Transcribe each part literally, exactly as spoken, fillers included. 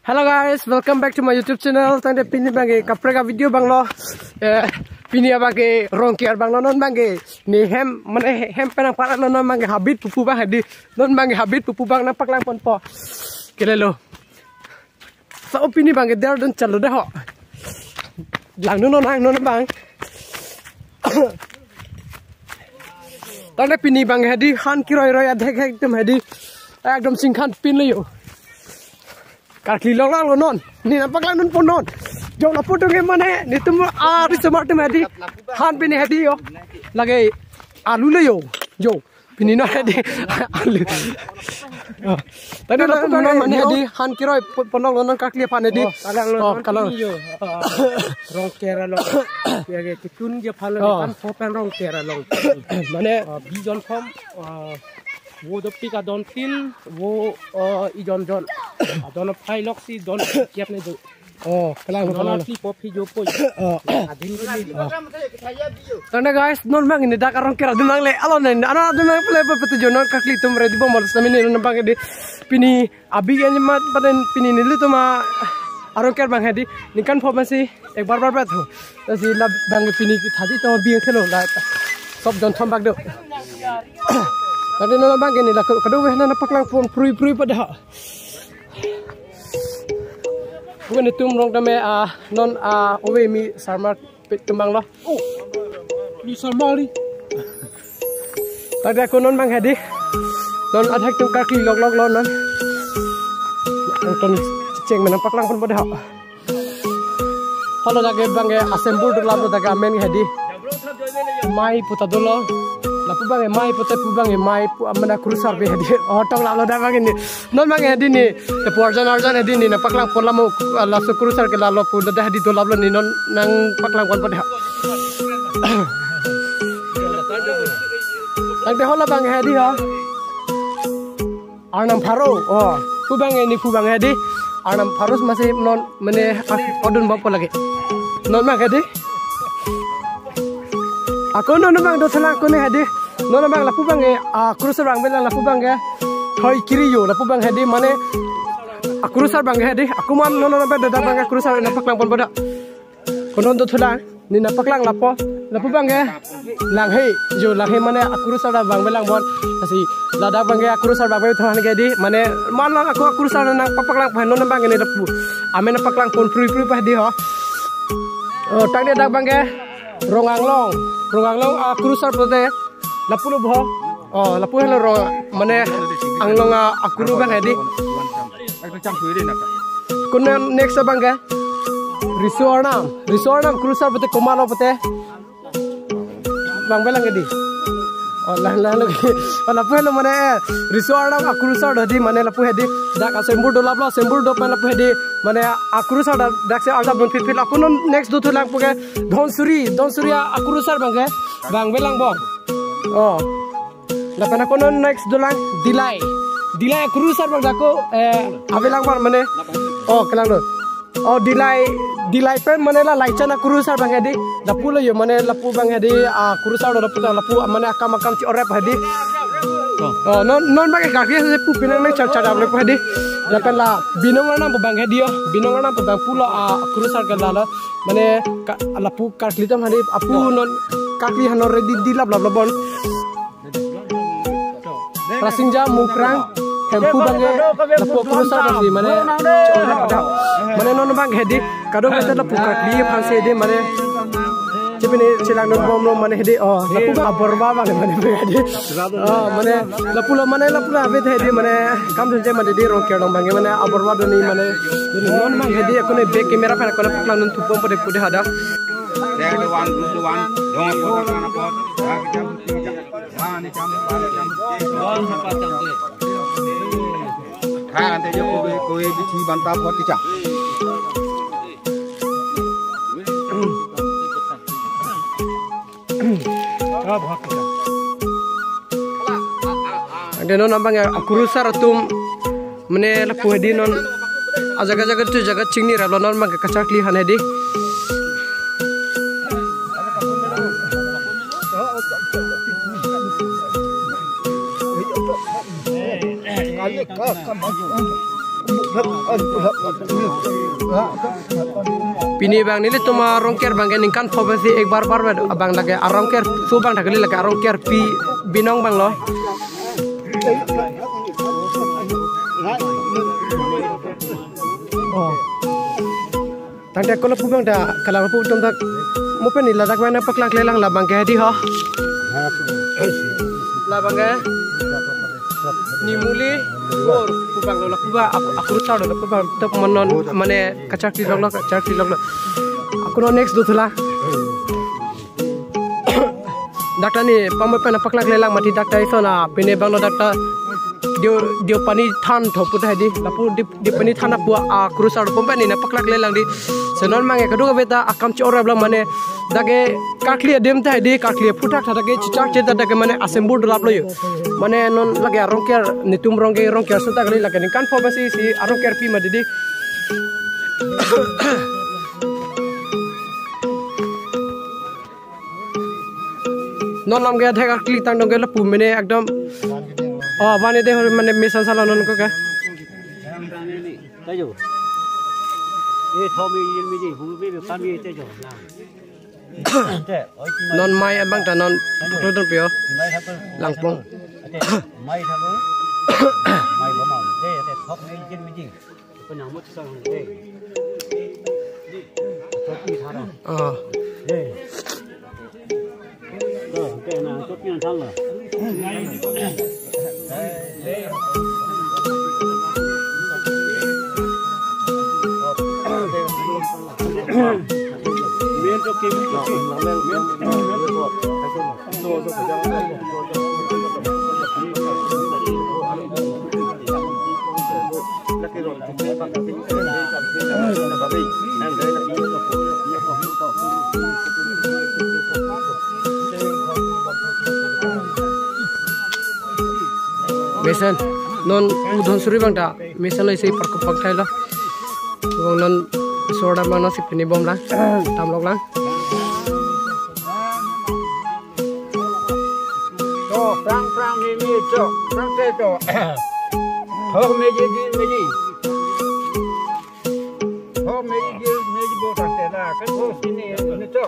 Hello guys, welcome back to my YouTube channel. Tangte pini abangke kaprek avideo abanglo. Eh, pini abangke Rongker abanglo, non abangke ne hem, mane hem pen nangparaklo, non abangke habit pupu abang hedi. Non abangke habit pupu abang nangpaklangponpo. Kalilo. So pini abangke Dehradun chalo dei ho. Langdun non, langnon abang. Tangte pini abang hedi han keroiroi adhek hek atum hedi. Ekdom singkhan pinlo yo. Karkli longlanglo non. Ne nangpaklangdunpo non. Jo lapu atum ke mane netum arisomar atum hedi. Han pini hedi yo. Lake alu le yo. Jo. Pini non hedi alu. Oh. Tangte lapu abang mane hedi han keroi po-, ponlonglo non karkli aphan hedi. Oh, kalanglo. Oh, non kalang. Pini yo. Ah, Rongker along. Ya ke kitun je phalo. Oh. Kan pho pen Rongker along. Mane. Ah, bijon phom. Ah, vo dopik adon tin, vo, ah, ijon jon. Adon aphai loksi don kep ne do. Oh, kalang, don kalang. Api po phi jo po. Oh. Adin ko ni. Oh. Tangte guys, non abang ne dak arong kera dun nangle. Alo ne, ano dun nang pele pele pele jo non karkli atum ready bomlo, sami ne non abang hedi. Pini abi ke ni mat paten pini nelitum arong ker abang hedi. Ningkan pho masi ek bar bar bat ho. Lasi la abangke pini thaji to bi khelo la. Sob jon thom bak do. Tangte non abangke ne la kado nangpaklangpon prui prui pada. Bukan itum rong tame, ah, non, ah, ove mi sarmar pet kembang lo. Oh, mi sarmar ni. Tangte ako non abang hedi. Non adhek atum karkli lokloklo non. Nangtum cheng me nangpaklangponpo dei ho. Holo dak ke abangke asembur dolaplo dak ke amen hedi. Mai puta dolo. Lapu abangke mai puta pu abangke mai pu amena kurusar ave hedi. Oh, tong lalo dak abangke ne. Non abang hedi ne, tepu arjan arjan hedi ne nangpaklangpon lamo, ah, laso kurusar ke lalo pu dak hedi dolaplo ne non nangpaklangponpo dei. Tangte holo abang hedi ha. Arnam pharo, oh, pu abang ne pu abang hedi. Arnam pharo masi non mane ak-, odun bompo lake. Non abang hedi. Ako non abang dothulang ako ne hedi. Non abang lapu abangke, ah, kurusar abang avelang lapu abangke. Thoi kiri yo lapu abang hedi mane, ah, kurusar abang hedi. Ako man non non abang dak abangke kurusar nangpaklangponpo dak. Ako non dothulang, ne nangpaklang lapu. Lapu abangke. Langhe, jo langhe mane akurusar abang avelang bon. Lasi ladak abangke akurusar abang ave than ke hedi. Mane man lang ako akurusar nangpaklangpon non abangke ne lapu. Amen nangpaklangpon prui prui pada hedi ho. Oh, tangte dak abangke. Rong Anglong, Rong Anglong akurusar pulote lapu lo bo. Oh, lapu helo Rong, mane Anglong akuru abang hedi. Ako non next abangke Riso Arnam, Riso Arnam kurusar pulote komatlo pulote abang avelang hedi. Oh, lang lang lo. Oh, lapu helo mane, eh, Riso Arnam akurusar do hedi mane lapu hedi. Dak asembur dolaplo, asembur do pen lapu hedi. Mane akurusar dak, daksi arjap dun phit phit. Ako non next dothulang puke. Dhonsuri, Dhonsuri akurusar abangke, abang avelang bon. Oh. Lapen ako non next dolang, Dillai. Dillai akurusar abang dak ako, eh, avelang bon mane. Oh, kalanglo. Oh, Dillai, Dillai pen mane la Laichan akurusar abang hedi. Lapu lo yo mane lapu abang hedi, ah, kurusar lapu ta lapu mane akam akam chi-orep hedi. Oh, non, non abangke karkli si pu pinang nang char char lapu hedi. Lapen la Binong Arnam pu abang hedi yo. Binong Arnam pu abang pulo, ah, kurusar ke lalo. Mane ka-, lapu karkli atum hedi apu non karkli hano ready dilap lap lo bon. Rasinja Mukrang Hemphu abangke lapu akurusar abang hedi mane. Mane non abang hedi kadokave lapu karkli aphan si hedi mane. Chepini chelangdun bomlo mane hedi, oh, lapu aborba abang mane hedi. Oh, mane lapu lo mane lapu lo ave hedi mane kam dunje mane hedi Rongker along abangke mane aborba do ne mane. Non abang hedi ako ne back camera aphan ako ne paklangdun thupompo dei pu dei hadak. There the one, group the one, don't put on a pot. Tha ante jo koi, koi bithi banta pot kicha. Ante non abang akurusar atum mane lapu hedi non ajaga jaga tu jaga chingniraplo non abang kacharkli aphan hedi. Pini abang nelitum arongker abang ke ningkan pho pensi ek bar bar abang lake arongker so abang thakali lake arongker pi binong abang lo. Oh. Tangte ako lapu abang ta kalang lapu atum dak mo pen ni ladak mana paklang klelang labang ke hadi ho. Labang ke Nimuli Bor pu abang lo lapu abang ak-, akurusar lo lapu abang top monon mane kachak tilok lo kachak tilok lo. Ako non next do thula. Dak ta ni pamo pen paklang klelang mati dak ta ison a pine abang lo dak ta Deo, Deopani than tho pu ta hadi lapu Deo, Deopani than apu akurusar pom pen ni na paklang klelang di. Senon abang ke kadokave ta akam chorap lo mane dak ke karkli adim ta hadi karkli aphuthak tha dak ke chichak chet ta dak ke mane assemble dolap lo yo. Mane non lake arongker nelitum rong ke rongker so ta kali lake ningkan pho pensi si arongker pi ma didi. Non lam ke athek akli tang dong ke lapu mene ekdom. Oh, abang ni dei mane mesan sala non ko ke. Tajo. Eh, thom ijin meji, hu be be kam ye tajo. Non mai abang ta non. Lo don pio. Langpong. Mai thakur. Mai bama. Eh, thom ijin meji. Ko nang mut sang. Eh. Thom pi thara. Ah. Eh. Mesen, non u Dhonsuri abang ta, mesen lo isi parkup pangthai lo. Abang non sorda abang non si pini bom lang, tam lok lang. To, prang prang mi mi to, prang te to. Thok meji di meji. Thok meji di meji bo ta te la, kan thok sini ni to.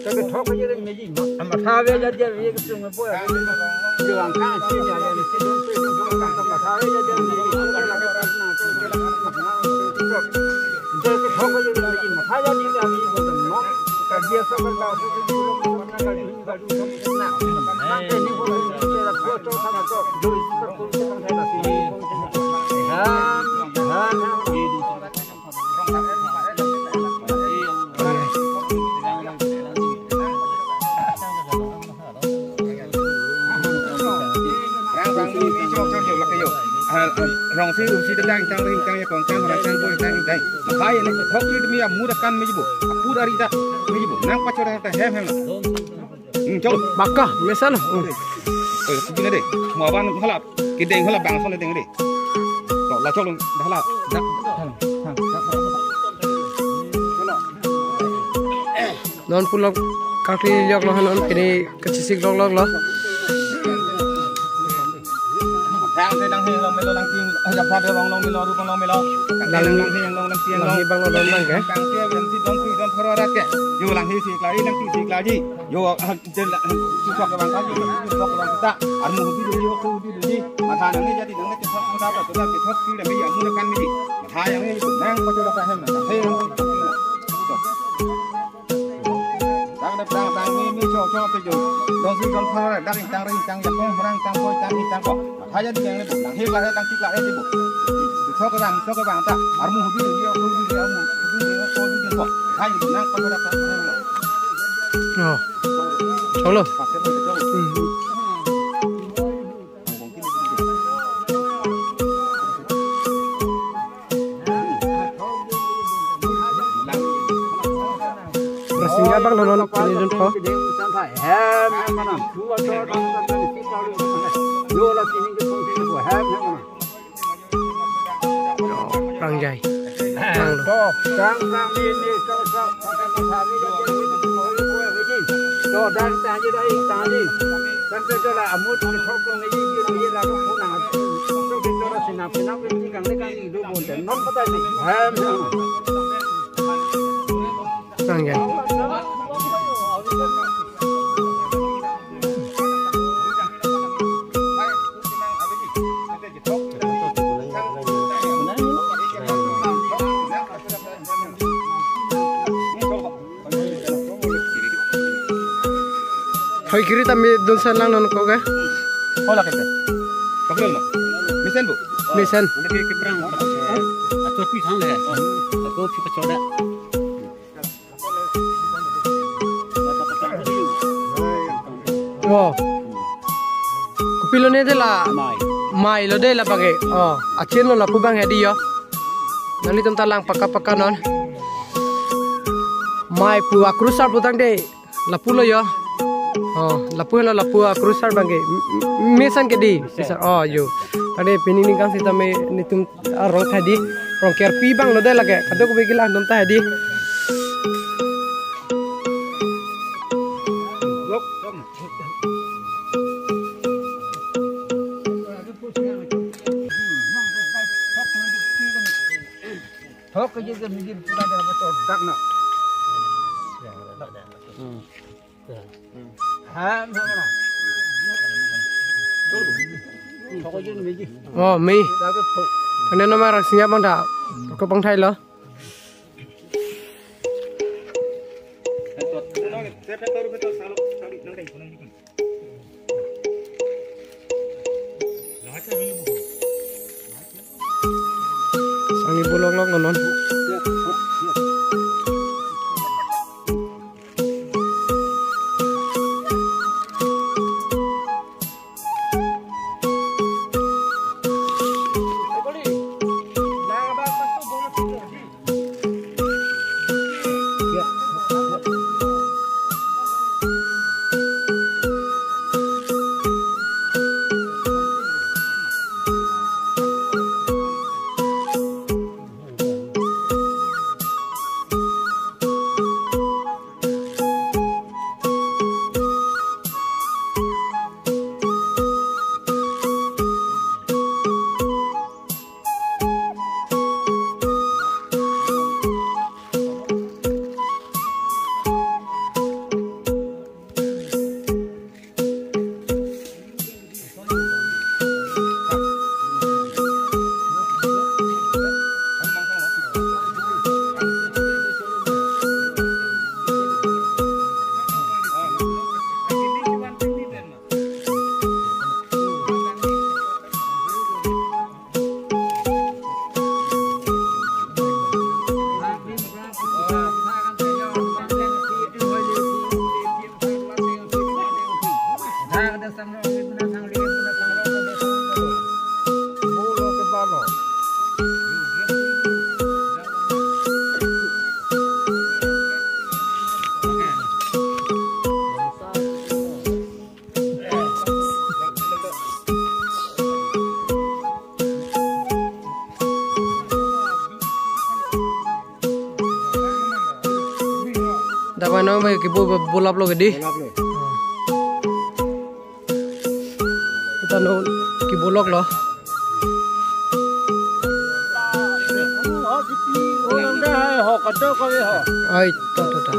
To ke thok meji di meji. Ama tha ve ja ja ve ke sung bo ya. Jo ang kan si ja le si don si don kan ma tha ve ja ja meji. To ke thok meji di meji, ma tha ja di ja meji bo no. Ka dia so ka ta so ke lo ko na ka Rong si rusi tang tang tang ya kong tang rang tang boy tang tang. Hai ne thok si mi amu da kan meji bo. Apu dari ta meji bo. Nang pachora ta hem hem. Hmm, chalo. Baka, mesen. Hmm. Eh, kupi na de. Mau aban halap. Kideng halap bang sole deng de. To, la chalo, dah halap. Dah. Non pulo karkli lok lo non pini kachisik lok lok lo. Lang te lang he long melo lang ting, ajak pada long long melo, rupang long melo. Lang lang he long lang ting long. Lang he bang lo don bang ke? Kang te yang si don kui don pharo rat ke. Yo lang he si klari lang ting si klari. Yo, ah, Jen la, susok ke bangsa, susok ke bangsa. Armu hudi dudi, hudi dudi. Matha nangne jadi nangne kethok mata ta, ta kethok si dami amu kan midi. Matha yang ni nang pajo rasa hem na. He yang. Dang dep dang dang mi mi chok chok te jo. Don si don phara dang tang ring tang ya kong rang tang boy tang ni tang ko. Matha jadi yang ni dang he la he dang tik la he di bo. Susok ke bang, susok ke bang ta. Armu hudi dudi, hudi dudi, armu hudi dudi, hudi dudi ko. Hai nang pajo rasa hem na. Oh. Choklo. Hmm. Rasingja bang lo non pini dun po. Yo, prangjai. Prangjai. Tangte jola amut ke thok kong ngi ke ngi la ko phone ang. Thok ke jola sinap sinap ke ti kang ne kang ni do bon te. Non pata ni. Hem, hem. Kang ya. Hoi kiri tame dun san lang non ko ke. Hola kete. Paklon ma. Mesen bu. Mesen. Ini ke keprang. Atur pi sang le. Aku pi pachoda. Oh. Kopilo ne de la. Mai. Mai lo de la bage. Oh. Achin lo lapu bang hedi yo. Nanglitum ta lang paka paka non. Mai pu akrusar putang de. Lapu lo yo. Oh, lapu lo lapu akrusar bang ke. M- m- Mesen ke di. Mesen. Mesen. Oh, yo. Tadi pini ning kang sitame netum arong tadi. Rong kerpi bang lo de lake. Kadokave ke langdun ta hedi. Thok ke je migir pura de apa todak na. Hmm. Ham ham na. Thok ke je migir. Oh, mi. Lagi thok. Kene nomor sinya bang dah. Ko bang thai lo. Sangi bolong long non. Dak mano mai kibo bulap lo gedi. Bulap lo. Kita no kibo lok lo. Ai, to, to, to.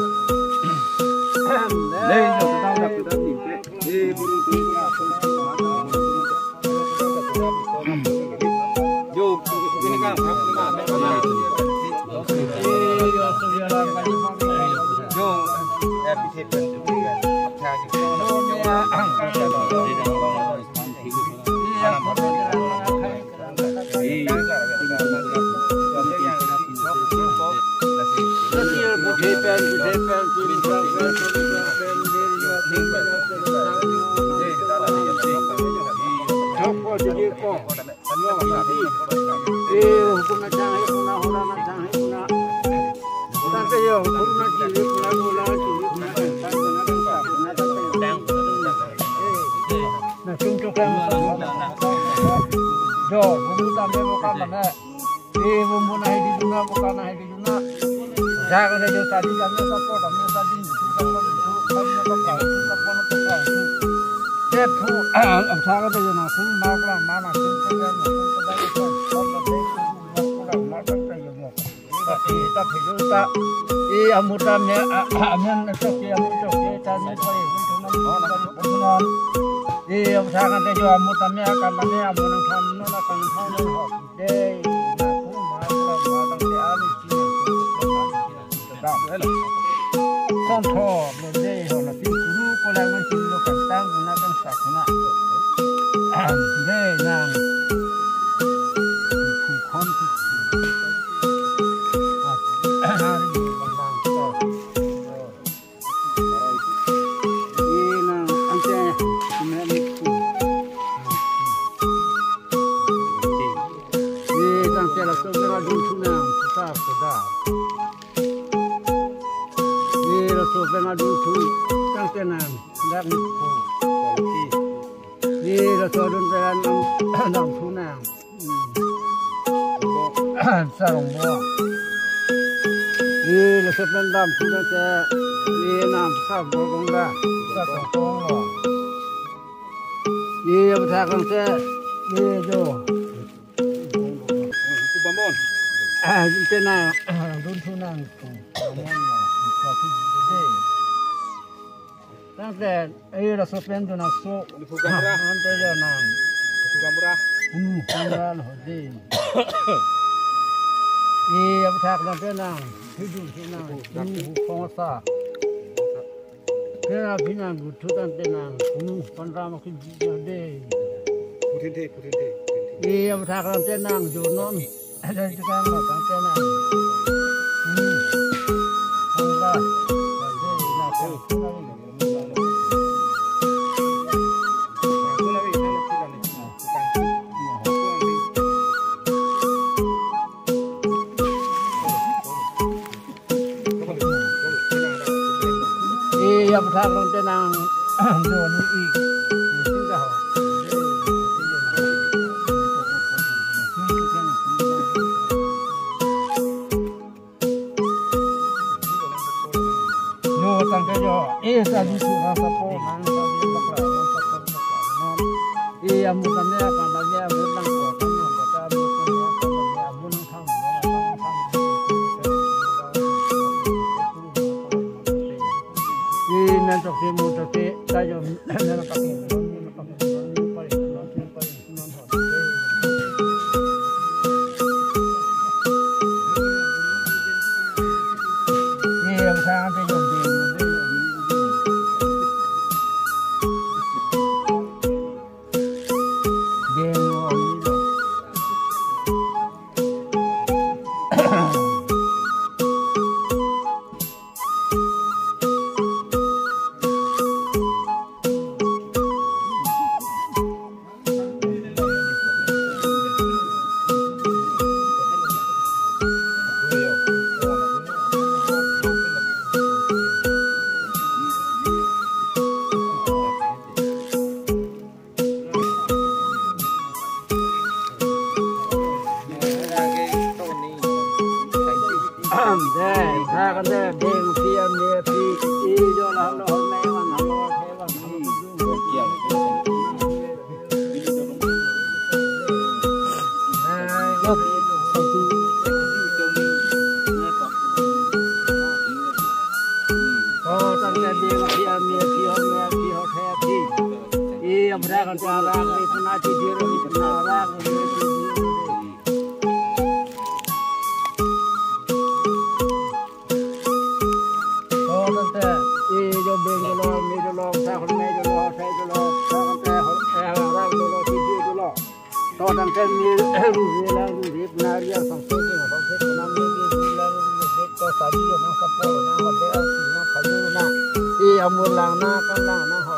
Te phu, apsa ka te yo na phu ma kla ma na phu te na phu te na phu te na phu te na phu te na phu te na. Ta phi ta phi ta. E amu ta me a, a, amen na chok ke, amu chok ke, ta me pa e, phu na phu na. E apsa ka te yo amu ta me a, ka na me amu na tham no na kan tham no ho. Te na phu ma kla ma ta te a ni chi na phu te na phu te na. Kongthor lo dei ho, lapen kuru kolang nangchilo, kangtang kuna kangsak kuna. Dei nang. Phu khon tu. Dei nang ante. Dei tangte laso pen adun thu nang, sa soda. Dei laso pen adun thu, tangte nang, dak ni phu. Dei laso adun pen nang, nang thu nang. Hmm. Sarong bo. Dei laso pen dam thu nang te, dei nang sa bo dong da, sa dong dong lo. Dei apthak nang te, dei jo. Kubamon. Ah, ante na, ah, dun thu nang thu. Kubamon na, thu thu de. Tangte, eh, laso pen dun nang so. Kubamra. Ante jo nang. Kubamra. Hmm, kubamra lo de. Eh, apthak nang te nang. Thu dun thu nang. Thu kongsa. Kena phi nang guthu tangte nang, kunu pandra ma kiji de. Puthin the, puthin the, puthin the. Iya, apthak nang te nang, jonon. Ada tukang ma tangte nang. Kunu. Pandra. Ade, na kunu. Eh, ya, apthak nang te nang, do ni i. Yo, tangke yo. Eh, tadi sudah sapo, nang tadi bakla, nang sapo bakla. Nang, eh, amu kami akan tadi amu nang ko, kan nang kota amu kami akan tadi amu nang tham, nang tham. Eh, nang tok si mu tok si, tayo, nang tok si mu, nang tok si mu, nang tok si mu, nang tok si mu. To tangte, eh, jo beng dolo, me dolo, sa hol me dolo, sa dolo, to tangte, eh, rang dolo, tujuh dolo. To tangte, me, rure lang, rure puna ria, sang se, sang se, puna me, rure lang, rure se, to sadi, nang sapo, nang hode, nang khaju, nang, eh, amur lang, nang kan lang, nang ho,